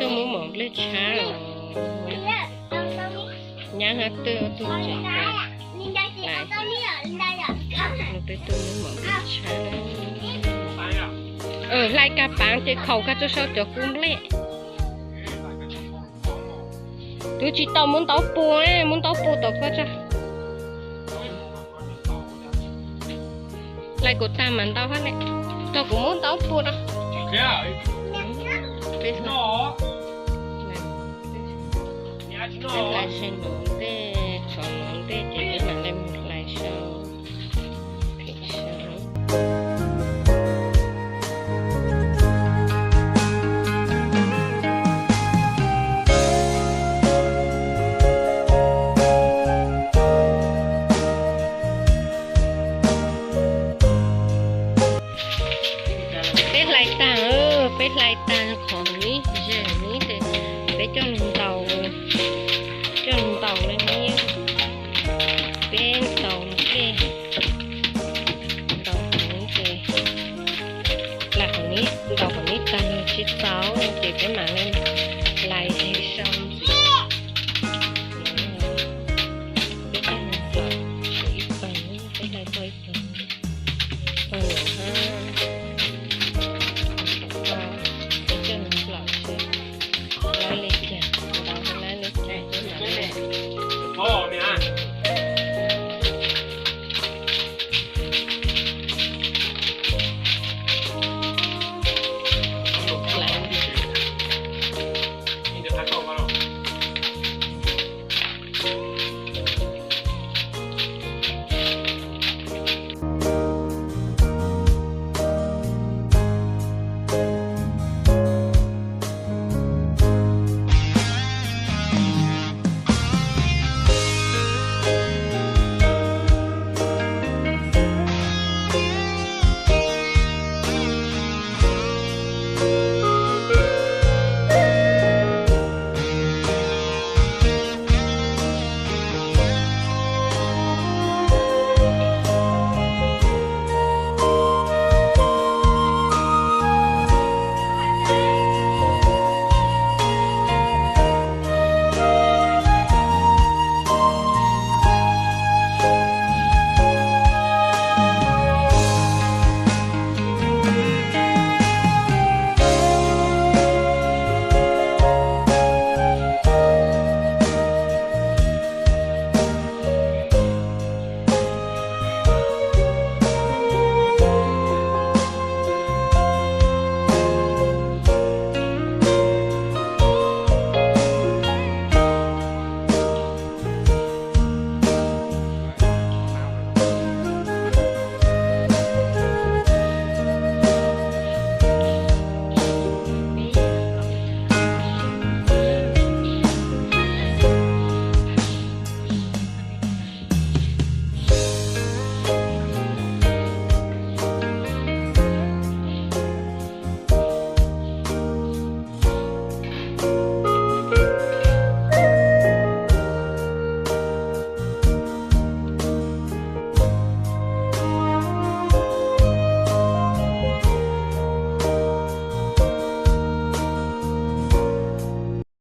Tuaj muab mom nplej tshab os. Nyab hab twb tuaj tseem lais, peb tuaj muab mom nplej tshab. Hlais kag paav ces khaum kag rua sau cov kub nplej. Twb tsis tau muab ntaub pua, muab ntaub pua tom koj tso. Hlais kuv tag mas ntau hab ne. Tog kuv muab ntaub pua rau. Hlais zes nuav ntej, txhov nuav ntej ces peb mam le mus hlais sau. Peb hlais taag, peb hlais taag qhov nib zes nib ces peb coj lug ntaus, coj lug ntaus le nib, peb ntaus nplej, ntaus qhov nib ces, lam qhov nib, ntaus qhov nib taag tsis txaus ces peb mam le